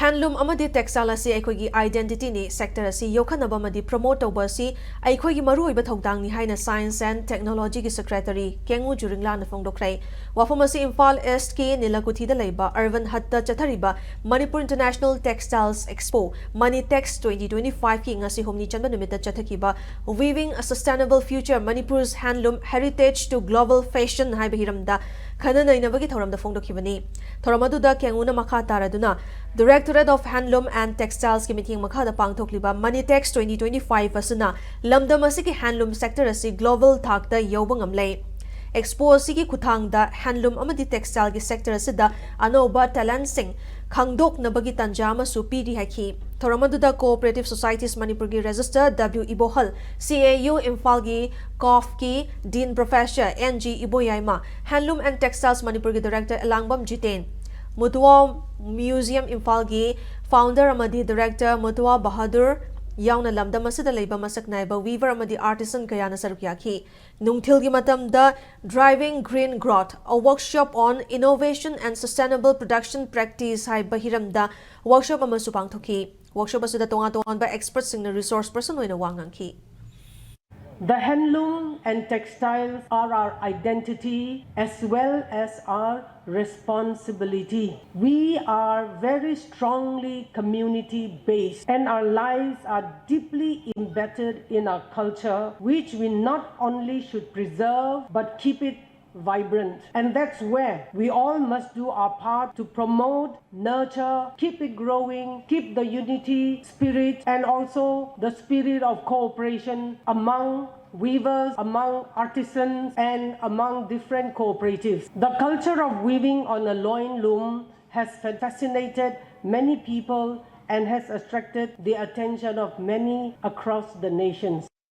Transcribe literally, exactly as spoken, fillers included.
Handloom ꯑꯃꯗꯤ textile ꯑꯁꯤ ꯑꯩꯈꯣꯏꯒꯤ identityꯅꯤ꯫ Sector ꯑꯁꯤ ꯌꯣꯛꯈꯠꯅꯕ ꯑꯃꯗꯤ promote ꯇꯧꯕ ꯑꯁꯤ ꯑꯩꯈꯣꯏꯒꯤ ꯃꯔꯨꯑꯣꯏꯕ ꯊꯧꯗꯥꯡꯅꯤ ꯍꯥꯏꯅ Science and Technologyꯒꯤ Secretary ꯀꯦꯡꯉꯨ ꯖꯨꯔꯤꯡꯂꯥꯅ ꯐꯣꯡꯗꯣꯛꯈ꯭ꯔꯦ꯫ ꯋꯥꯐꯝ ꯑꯁꯤ ꯏꯝꯐꯥꯜ Eastꯀꯤ ꯅꯤꯂꯀꯨꯊꯤꯗ ꯂꯩꯕ Urban Hutꯇ ꯆꯠꯊꯔꯤꯕ Manipur International Textiles Expo, MANITEX twenty twenty-fiveꯀꯤ ꯉꯁꯤ ꯍꯨꯝꯅꯤ ꯆꯟꯕ ꯅꯨꯃꯤꯠꯇ ꯆꯠꯊꯈꯤꯕ Weaving a Sustainable Future, Manipur's Handloom Heritage to Global Fashion ꯍꯥꯏꯕ ꯍꯤꯔꯝꯗ ꯈꯟꯅ ꯅꯩꯅꯕꯒꯤ ꯊꯧꯔꯝꯗ ꯐꯣꯡꯗꯣꯛꯈꯤꯕꯅꯤ꯫ ꯊꯧꯔꯝ ꯑꯗꯨꯗ ꯀꯦꯡꯉꯨꯅ ꯃꯈꯥ ꯇꯥꯔꯗꯨꯅ, Directorate of Handloom and Textilesꯀꯤ ꯃꯤꯠꯌꯦꯡ ꯃꯈꯥꯗ ꯄꯥꯡꯊꯣꯛꯂꯤꯕ MANITEX twenty twenty-five ꯑꯁꯤꯅ ꯂꯝꯗꯝ ꯑꯁꯤꯒꯤ handloom sector ꯑꯁꯤ global ꯊꯥꯛꯇ ꯌꯧꯕ ꯉꯝꯂꯦ꯫ Expo ꯑꯁꯤꯒꯤ ꯈꯨꯠꯊꯥꯡꯗ handloom ꯑꯃꯗꯤ textileꯒꯤ sector ꯑꯁꯤꯗ ꯑꯅꯧꯕ talentꯁꯤꯡ ꯈꯪꯗꯣꯛꯅꯕꯒꯤ ꯇꯥꯟꯖꯥ ꯑꯃꯁꯨ ꯄꯤꯔꯤ ꯍꯥꯏꯈꯤ꯫ ꯊꯧꯔꯝ ꯑꯗꯨꯗ Cooperative Societies ꯃꯅꯤꯄꯨꯔꯒꯤ Registrar W ꯏꯕꯣꯍꯜ, C A U ꯏꯝꯐꯥꯜꯒꯤ COFꯀꯤ Dean Professor N G Iboyaima, Handloom and Textiles ꯃꯅꯤꯄꯨꯔꯒꯤ Director ꯑꯦꯂꯥꯡꯕꯝ ꯖꯤꯇꯦꯟ, ꯃꯨꯇꯨꯋꯥ Museum ꯏꯝꯐꯥꯜꯒꯤ Founder ꯑꯃꯗꯤ Director ꯃꯨꯇꯨꯋꯥ ꯕꯍꯥꯗꯨꯔ ꯌꯥꯎꯅ ꯂꯝꯗꯝ ꯑꯁꯤꯗ ꯂꯩꯕ ꯃꯁꯛ ꯅꯥꯏꯕ weaver ꯑꯃꯗꯤ artisan ꯀꯌꯥꯅ ꯁꯔꯨꯛ ꯌꯥꯈꯤ꯫ ꯅꯨꯡꯊꯤꯜꯒꯤ ꯃꯇꯝꯗ Driving Green Growth, a Workshop on Innovation and Sustainable Production Practice ꯍꯥꯏꯕ ꯍꯤꯔꯝꯗ workshop ꯑꯃꯁꯨ ꯄꯥꯡꯊꯣꯛꯈꯤ꯫ Workshop ꯑꯁꯤꯗ ꯇꯣꯉꯥꯟ ꯇꯣꯉꯥꯟꯕ expertꯁꯤꯡꯅ resource person ꯑꯣꯏꯅ ꯋꯥ ꯉꯥꯡꯈꯤ꯫ The handloom and textiles are our identity as well as our responsibility. We are very strongly community based and our lives are deeply embedded in our culture, which we not only should preserve but keep it vibrant. And that's where we all must do our part to promote, nurture, keep it growing, keep the unity spirit, and also the spirit of cooperation among weavers, among artisans, and among different cooperatives. The culture of weaving on a loin loom has fa-, fascinated many people and has attracted the attention of many across the nations.